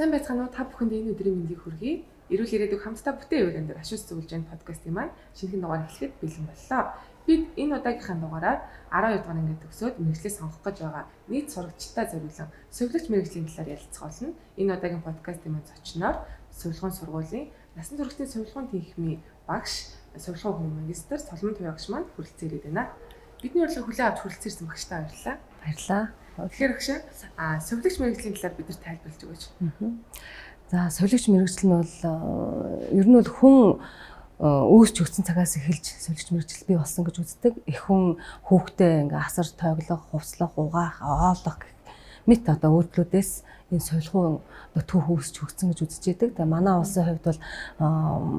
Сайн байцгаана уу? Та бүхэнд энэ өдрийн мэндийг хүргэе. Эрүүл ирээдүйг хамтдаа бүтээн үйл өндөр ашуус зөвлөж энэ подкастын маань шинэхэн дугаар эхлэхэд бэлэн боллоо. Бид энэ удаагийнхаа дугаараар 12 дугаар анги төгсөөд мэргэжлээ сонгох гэж байгаа нийт сурагчтай зориулан сувилагч мэргэжлийн талаар ярилцах болно. Энэ удаагийн подкастын маань зочноор сувилгын сургуулийн насан туршидын сувилгын тэнхимийн багш, сувилгын хүн магистр Соломон Туяа багш маань хүрэлцэн ирээд байна. Бидний урилгыг хүлээн авч хүрэлцэн ирсэн багштай баярлалаа. Баярлалаа. Тэгэхээр багш, сувилагч мэргэжлийн талаар бид нар тайлбарлаж өгөөч. За, сувилагч мэргэжил нь бол ер нь бол хүн үүсч өгсөн цагаас эхэлж сувилагч мэргэжил бий болсон гэж үздэг. Их хүн хүүхдээ ингээ асар тойглох, хувцлах, угаах, оолох гэх мэт одоо үйлдэлүүдээс энэ сувилахуун түүх үүсч өгсөн гэж үзэж байдаг. Тэгээ манай улсын хувьд бол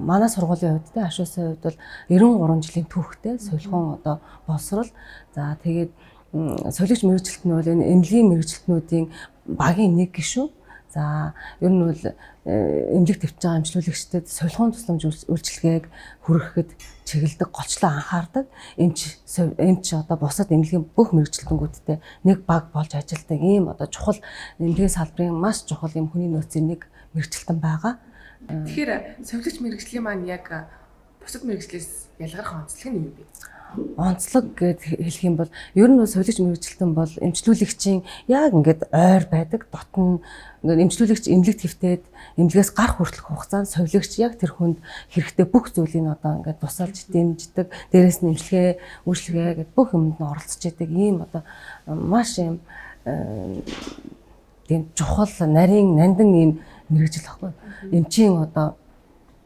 манай сургуулийн хувьд те Ашуусын хувьд бол 93 жилийн түүхтэй сувилахуун одоо боловсрол. За, тэгээд сувилагч мэргэжилт нь бол энэ эмнэлгийн мэргэжилтнүүдийн багийн нэг гишүүн. За, ер нь бол эмнэлэг твж байгаа эмчлүүлэгчдэд сувилахуун тусламж үйлчилгээг хүргэхэд чиглэдэг, голчлон анхаардаг. Эмч эмч одоо бусад эмнэлгийн бүх мэргэжилтэнгүүдтэй нэг баг болж ажилладаг ийм одоо чухал эмнэлгийн салбарын маш чухал юм хүний нөөцийн нэг мэргэжилтэн байгаа. Тэгэхээр сувилагч мэргэжлийн маань яг бусад мэргэжлээс ялгарх онцлог нь юу юм бэ? Онцлог гэд хэлэх юм бол ер нь сувилагч мэргэжилтэн бол эмчлүүлэгчийн яг ингээд ойр байдаг. Дотн ингээд эмчлүүлэгч эмнэлэг твтээд эмнэлгээс гарах хүртэлх хугацаанд сувилагч яг тэр хүнд хэрэгтэй бүх зүйлийг одоо ингээд тусалж дэмждэг. Дээрээс нь эмчилгээ, үйлчилгээ гэд бүх юмд нь оролцож идэг ийм одоо маш ийм тийм чухал нарийн нандин ийм мэргэжил байхгүй. Эмчийн одоо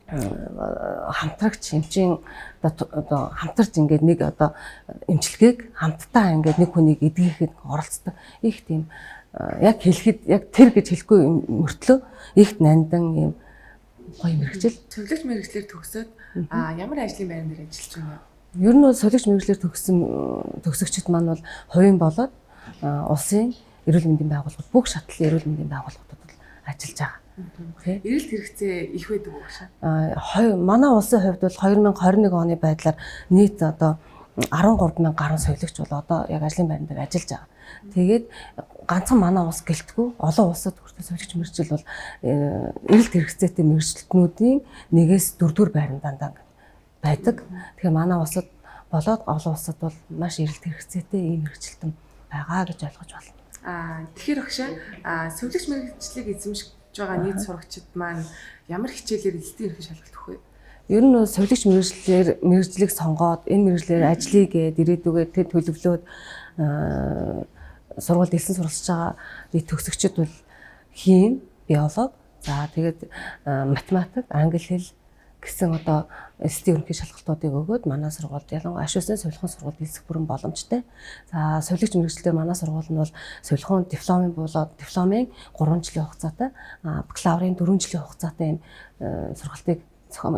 хамтрагч, эмчийн одоо хамтарч ингээд нэг одоо эмчилгээг хамтдаа ингээд нэг хүнийг эдгэхэд оролцдог. Их тийм яг хэлэхэд яг тэр гэж хэлэхгүй мөртлөө их нандин ийм гоё мэргэжил. Сувилагч мэргэжлээр төгсөөд ямар ажлын байран дээр ажиллаж байна вэ? Ер нь бол сувилагч мэргэжлээр төгссөн төгсөгчид маань бол хувийн болоод улсын эрүүл мэндийн байгууллагууд, бүх шатлалын эрүүл мэндийн байгууллагуудад бол ажиллаж байгаа. Эрэлт хэрэгцээ их байдаг уу багш? Манай улсын хувьд бол 2021 оны байдлаар нийт одоо 13 мянган гаруй сувилагч бол одоо яг ажлын байран дээр ажиллаж байгаа. Тэгээд ганцхан манай улс гэлтгүй олон улсад хүртэл сувилагч мэргэжил бол эрэлт хэрэгцээтэй мэргэжилтнүүдийн нэгээс дөрөвдүгээр байран дандаа байдаг. Тэгэхээр манай улсад болоод олон улсад бол маш эрэлт хэрэгцээтэй ийм мэргэжилтэн байгаа гэж ойлгож байна. Тэгэхээр багш, сувилагч мэргэжлийг эзэмших байгаа нийт сурагчид маань ямар хичээлээр элсэлтийн ерөнхий шалгалт өгөх вэ? Ер нь сувилагч мэргэжлээр мэргэжлийг сонгоод энэ мэргэжлээр ажиллая гээд ирээдүгээ тэр төлөвлөөд сургуульд элсэн суралцж байгаа нийт төгсөгчид бол хим, биолог, за тэгээд математик, англи хэл гэсэн одоо элсэлтийн ерөнхий шалгалтуудыг өгөөд манай сургуульд, ялангуяа Ашуусын сувилахуун сургуульд элсэх бүрэн боломжтой. За, сувилагч мэргэжлээр манай сургууль нь бол сувилахуун дипломын болоод дипломын 3 жилийн хугацаатай, бакалаврын 4 жилийн хугацаатай юм сургалтыг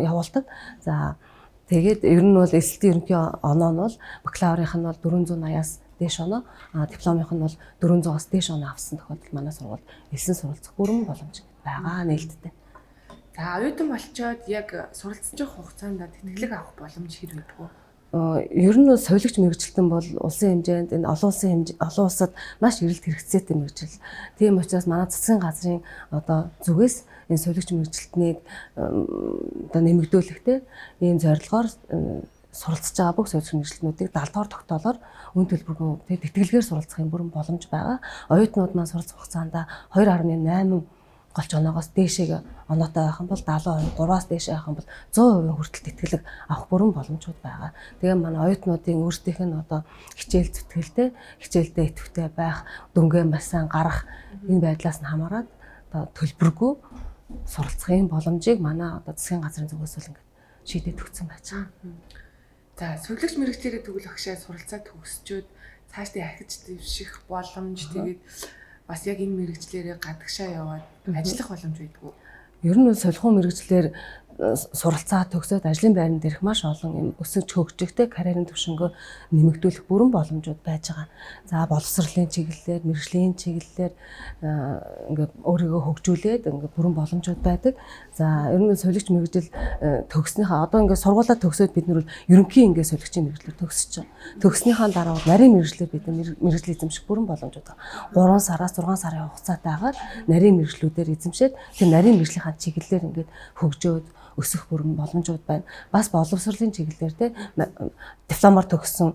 явуулдаг. За, тэгээд ер нь бол элсэлтийн ерөнхий оноо нь бол бакалаврынх нь бол 480-аас дээш оноо, дипломынх нь бол 400-аас дээш оноо авсан тохиолдолд манай сургуульд элсэн суралцах бүрэн боломж байгаа, нээлттэй. За, оюутан болчоод яг суралцж явах хугацаанд тэтгэлэг авах боломж хэр байдаг вэ? Ер нь бол сувилагч мэргэжилтэн бол улсын хэмжээнд энэ олон улсын хэмжээ олон улсад маш эрэлт хэрэгцээтэй мэргэжил. Тийм учраас манай засгийн газрын одоо зүгээс энэ сувилагч мэргэжилтнийг одоо нэмэгдүүлэхтэй ийм зорилгоор суралцж байгаа бүх сувилагч мэргэжилтнүүдийг 70 дугаар тогтоолоор үн төлбөргүй тэтгэлгээр суралцахын бүрэн боломж байгаа. Оюутнууд маань суралцах хугацаанд 2.8 голч оноогоос дээшээ оноотой байх юм бол 70%, 3-аас дээшээ байх юм бол 100% хүртэл тэтгэлэг авах бүрэн боломжууд байгаа. Тэгээ манай оюутнуудын өөрсдийнх нь одоо хичээл зүтгэлтэй, хичээлдээ идэвхтэй байх, дүнгээ маш сайн гарах энэ байдлаас нь хамаарат одоо төлбөргүй суралцахын боломжийг манай одоо засгийн газрын зүгээс бол ингээд шийдээд өгсөн байж байгаа. За, сувилагч мэргэжлээрээ тэгвэл багшаа суралцаа төгсчөөд цаашдаа ахиж дэвших боломж, тэгээд бас яг энэ мэргэжлээрээ гадагшаа яваад ажиллах боломж байдгүй. Ер нь бол сувилахуун мэргэжлээр суралцаа төгсөөд ажлын байранд ирэх маш олон юм өсөж хөгжихтэй карьерийн түвшингөө нэмэгдүүлэх бүрэн боломжууд байж байгаа. За боловсролын чиглэлээр, мэргэжлийн чиглэлээр ингээд өөрийгөө хөгжүүлээд ингээд бүрэн боломжууд байдаг. За ер нь сувилагч мэргэжил төгснөхийн одоо ингээд сургуулаа төгсөөд бид нар бол ерөнхий ингээд сувилагчийн мэргэжлээр төгсөж байгаа. Төгснөхийн дараа нарийн мэргэжлээр бид мэргэжил эзэмших бүрэн боломжууд байна. 3 сараас 6 сарын хугацаатайгаар нарийн мэргэжлүүдээр эзэмшээд тэр нарийн мэргэжлийнхаа чиглэлээр ингээд хөгжөөд өсөх бүрэн боломжууд байна. Бас боловсролын чиглэлээр те дипломоор төгссөн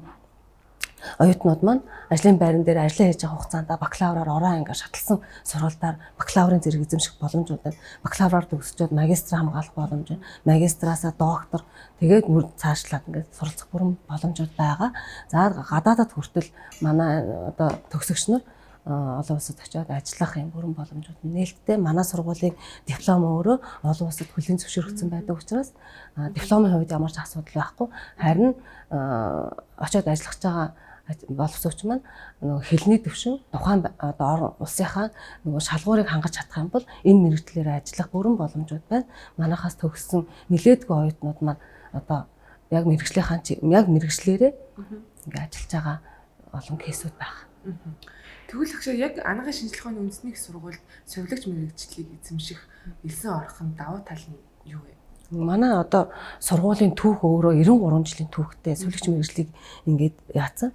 оюутнууд маань ажлын байран дээр ажиллаа хийж байгаа хугацаанд бакалавраар ороо ингээд шатлсан сургалтаар бакалаврын зэрэг эзэмших боломжууд байна. Бакалавраар төгсчөөд магистр хамгаалах боломж байна. Магистраасаа доктор тэгээд мөр цаашлаад ингээд суралцах бүрэн боломжууд байгаа. За гадаадад хүртэл манай одоо төгсөгч нар олон улсад очиод ажиллах юм бүрэн боломжууд нээлттэй. Манай сургуулийн диплом өөрөө олон улсад хүлээн зөвшөөрөгдсөн байдаг учраас дипломын хувьд ямар ч асуудал байхгүй. Харин очиод ажиллах байгаа боловсруучч маань нөгөө хэлний төвшин тухайн одоо орон улсынхаа нөгөө шалгуурыг хангаж чадах юм бол энэ мэргэжлээр ажиллах бүрэн боломжууд байна. Манайхаас төгссөн нэлээдгүй оюутнууд маань одоо яг мэргэжлийнхаа яг мэргэжлээрээ ингээ ажиллаж байгаа олон кейсүүд байна. Тэгвэл агшаа яг анагаын шинжлэх ухааны үндэсний их сургуульд сувилагч мэргэжлийг эзэмших элсэн орох нь давуу тал нь юу вэ? Манай одоо сургуулийн түүх өөрөө 93 жилийн түүхтэй сувилагч мэргэжлийг ингээд яатсан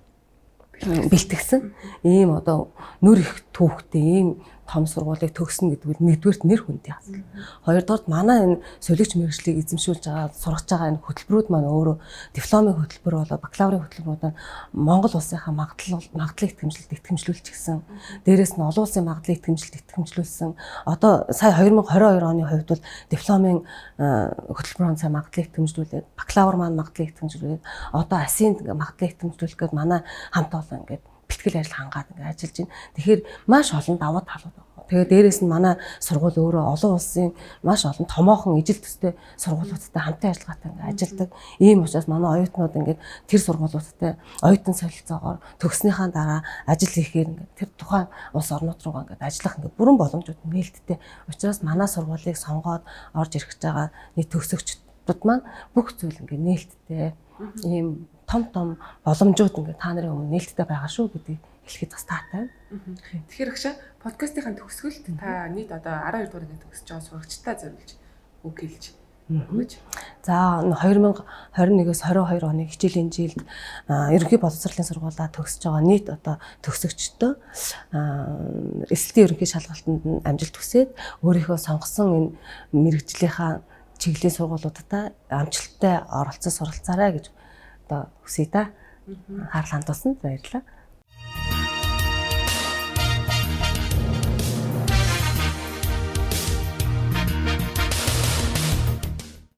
бэлтгэсэн. Ийм одоо нүр их түүхтэй ийм том сургуулийг төгснө гэдэг нь нэгдүгээрт нэр хүндийн асуудал. Хоёрдугаарт манай энэ сувилагч мэргэжлийг эзэмшүүлж байгаа, сургаж байгаа энэ хөтөлбөрүүд маань өөрөө дипломын хөтөлбөр болоо бакалаврын хөтөлбөрүүд нь Монгол улсынхаа магадлалыг итгэмжлүүлчихсэн. Дээрээс нь олон улсын магадлалыг итгэмжлүүлсэн. Одоо сая 2022 оны хувьд бол дипломын хөтөлбөр маань сая магадлалыг итгэмжлүүлээд, бакалавр маань магадлалыг итгэмжлүүлээд, одоо асын магадлалыг итгэмжлүүлэх гээд манай хамт олон ингээд бэлтгэл ажил хангаад ингээд ажиллаж байна. Тэгэхээр маш олон давуу талууд байна. Тэгээ дээрээс нь манай сургууль өөрөө олон улсын маш олон томоохон ижил төстэй сургуулиудтай хамтын ажиллагаатай ингээд ажилладаг. Ийм учраас манай оюутнууд ингээд тэр сургуулиудтай оюутан солилцоогоор төгснөхийн дараа ажил хийхээр ингээд тэр тухайн улс орнууд руугаа ингээд ажиллах ингээд бүрэн боломжууд нээлттэй. Учраас манай сургуулийг сонгоод орж ирэх гэж байгаа нийт төгсөгчдүүд маань бүх зүйл ингээд нээлттэй. Ийм том том боломжууд ингээд та нарын өмнө нээлттэй байгаа шүү гэдгийг хэлэхэд бас таатай. Тэгэхээр агшаа подкастынхаа төгсгөлд та нийт одоо 12 дугаар анги төгсөж байгаа сурагчдаа зориулж үг хэлж өгөөч. За 2021-ээс 22 оны хичээлийн жилд ерөнхий боловсролын сургуулаа төгсөж байгаа нийт одоо төгсөгчдөө эсэлтийн ерөнхий шалгалтанд нь амжилт хүсээд өөрийнхөө сонгосон энэ мэргэжлийнхаа чиглэлийн сургуулиудаа амжилттай оролцож суралцаарай гэж одоо хүсье да. Анхаарал хандуулсанд баярлалаа.